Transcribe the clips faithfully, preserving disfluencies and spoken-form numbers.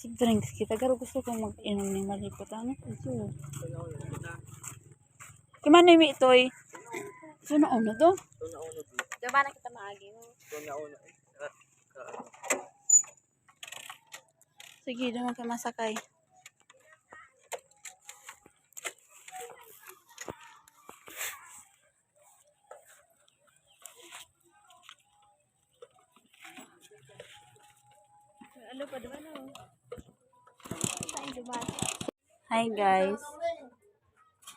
Sig drinks kita, garo gusto kong mag-inom ni malipot. Ano po ito? Kaya man ni Mitoy. Gusto na uno to? Diba na kita maagi mo? Sige, doon ka masakay. Ano pa doon, oh? Saan diba? Hi, guys.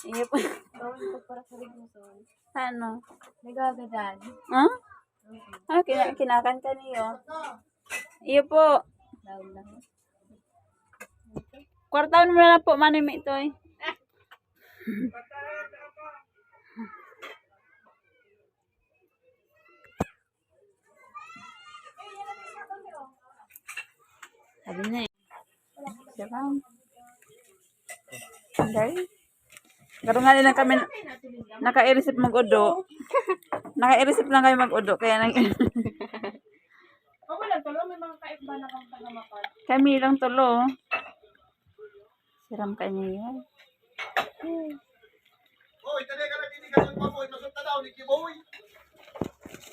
Iyo po. Bawal ko para sa Rigmuson. Ano? Nagagadan. Ha? Ano kina- kinakanta niyo? Iyo po. Daw lang. Kwartaon mo na lang po, Manay Mitoy. Sabi na eh. Siya lang. Anday. Garo nga lang kami naka-irisip mag-udo. Naka-irisip lang kami mag-udo. Kaya nang Ako lang tulo, may mga kaibana kang taga-Mapal. Kami lang tulo. Siram ka niya yan. Oy, tali ka na, tinigasan pa mo, masok na daw, ni Kiboy.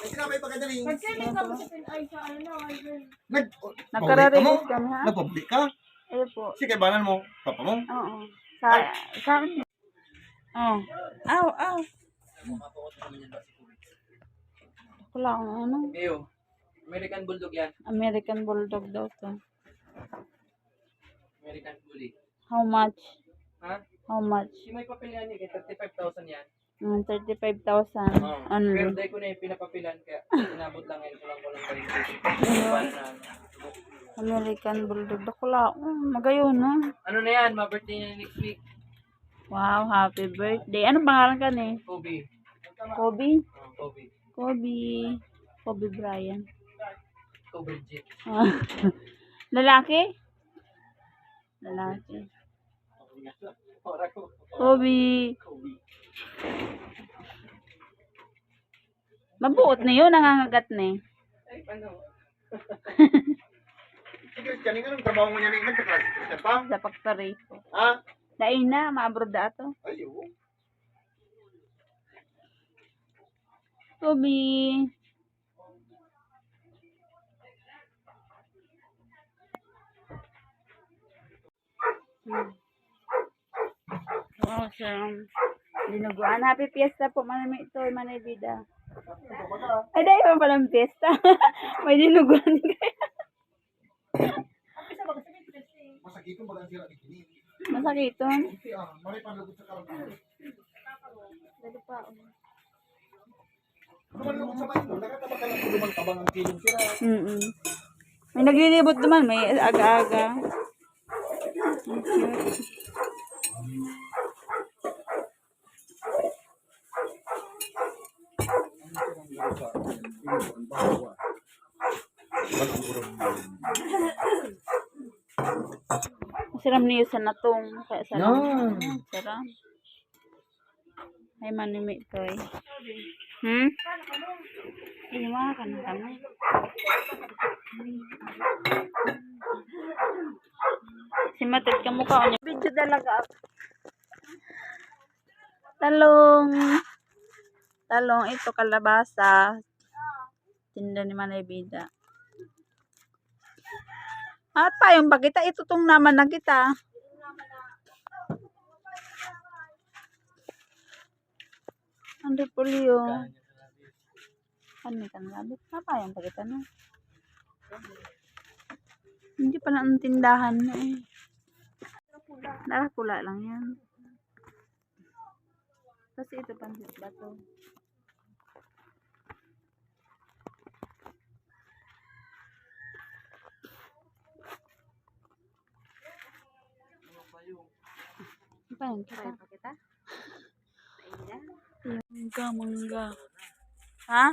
Ay, sinabi pagkadaling. Nagkailan ka mo sa Pin-, ay, sa ano, ay, yun. Nag-, Nagkararigos kamo? Kami, ha? Nagpabli ka? Ayun po. Si kaibanan mo, papa mo? Oo. Sa, Ay. Sa amin. Oh. Aw, aw. Wala akong ano. Iyo. American Bulldog yan. American Bulldog daw to. American Bully. How much? Ha? How much? Yung may papel yan eh, thirty-five thousand yan. Mm, thirty-five thousand. Oo. Ano? Pero dahil ko na yung pinapapilan, kaya inabot lang ngayon ko lang, ko lang kayo. Ano? American Bulldog. Dakula. Mm, magayon, no? Ano na yan? Ma-birthday na next week. Wow, happy birthday. Anong pangalan ka ni? Kobe. Kobe? Oh, Kobe. Kobe. Kobe Bryant. Kobe Bryant. Ah. Lalaki? Lalaki. Kobe. Mabuot na yun, nangangagat na eh. Ay, ano? Sige, kaning anong trabaho mo niya na yung nagkaklase ka pa? Sa factory po. Ha? Dai na, maabroad na ato. Ay, oo. Kobe. Hmm. Oh, siya. Dinuguan. Happy Fiesta po, Manay Mitoy, Manay Bida. Ay, dahil pa palang fiesta. May dinuguan kayo. Masakiton ba ang sira ni Kini? Masakiton? Hindi ah, maray paglagot sa karang. Dali pa, oh. Mm-mm. May naglilibot naman, may aga-aga. Siram niyo sa natong, kaya sa Yan. Siram. Ay, manimik ko eh. Hmm? Ay, mga ka na kami. Si Matet, kamukha ko niya. Video talaga ako. Talong. Talong, ito, kalabasa. Tinda ni Manay Bida. At payong pa kita, itutong naman na kita. Ang repolyo. Ano kan rabbit? Papayang pa kita, no? Hindi pala ang tindahan na eh. Dala pula lang yan. Kasi ito pansit bato. Papayang kita. Papayang pa kita? Mangga, mangga. Ha?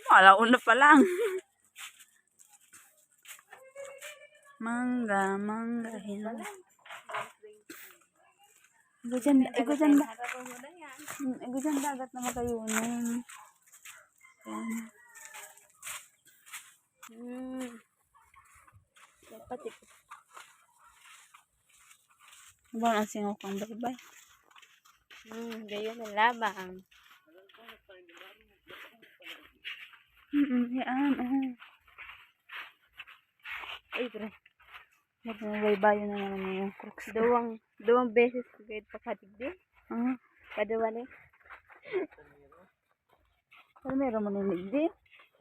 Wala, una pa lang. Mangga, mangga, hinog. Igo dyan, igo dyan da-, hmm, igo dyan dagat na magayunan. Yan. Hmm. Dapat ito. Ba ang singaw kang baybay? Hmm, gayon ang labang. Mm, yan, oh. Ay, pre. Nagbabaybayan na naman yung Crocs ko. Duwang, duwang beses ko kayo pakadigdi. Ah. Paduwa na eh. Pero meron mo niligdi.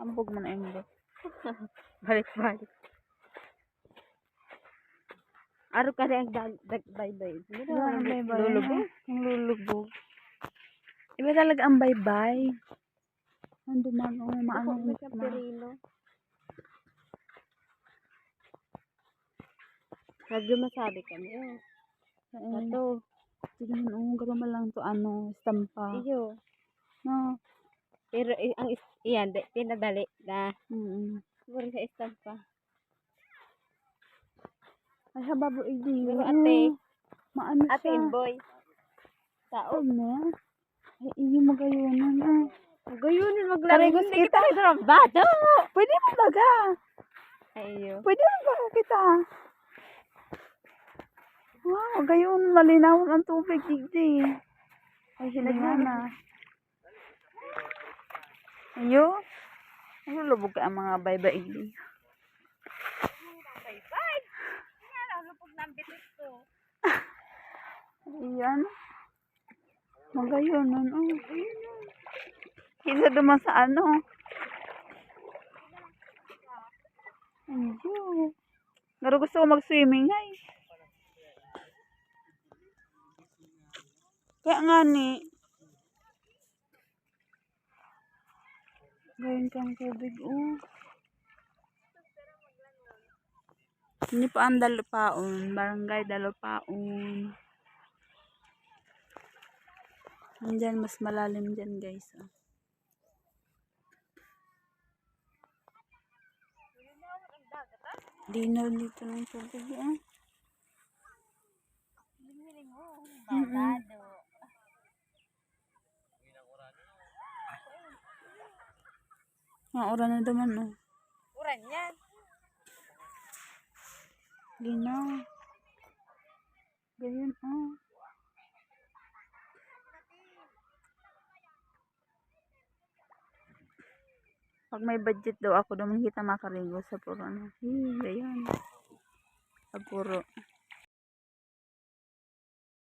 Ambog mo na yung bro. Balik-balik. Aro ka rin ang dag-, dag-, baybay. Hindi Wala naman ang baybay, lulubog. Ano? Ang lulubog. Iba talaga ang baybay. Nandun man, oh, Ako, maano may na. Kapirino. Radyo masabi kami, oh. Oo. Ito. Sige, oh, garo man lang to, ano, estampa. Iyo. No? Pero, eh, ang is-, iyan, di, pinadali na. Mm. Siguro sa estampa. Ay, hababo, igdi. Pero ate, Maano ate siya? Imboy. Tao. Ano? Ay, iyo, magayunan, ah. Magayunan, maglaro. Parehas Hindi kita. Kita trabado. Pwede mo baga? Ay, iyo. Pwede mo baga kita? Wow, gayon, malinaw ang tubig, igdi. Ay, hiling na. Ayo. Nalulubog ka ang mga baybay, igdi. Baybay! Nalulubog na ang bitis ko. Ayan. Magayon nun, oh. Kaysa duman sa ano. Ayun. Pero gusto ko mag-swimming, ay. Kaya nga ni, Gayon kang tubig, oh. Ini pa ang Dalupaon, Barangay Dalupaon. Nandyan, mas malalim dyan, guys, oh. Linaw dito ng tubig, ah. Hiniling mo. Mm-mm. Babado. Mga uran na naman, oh. Uran yan. Linaw. Ganyan, oh. Pag may budget daw ako, doon kita makarigo sa puro ano. Hey, ayan. Sa puro.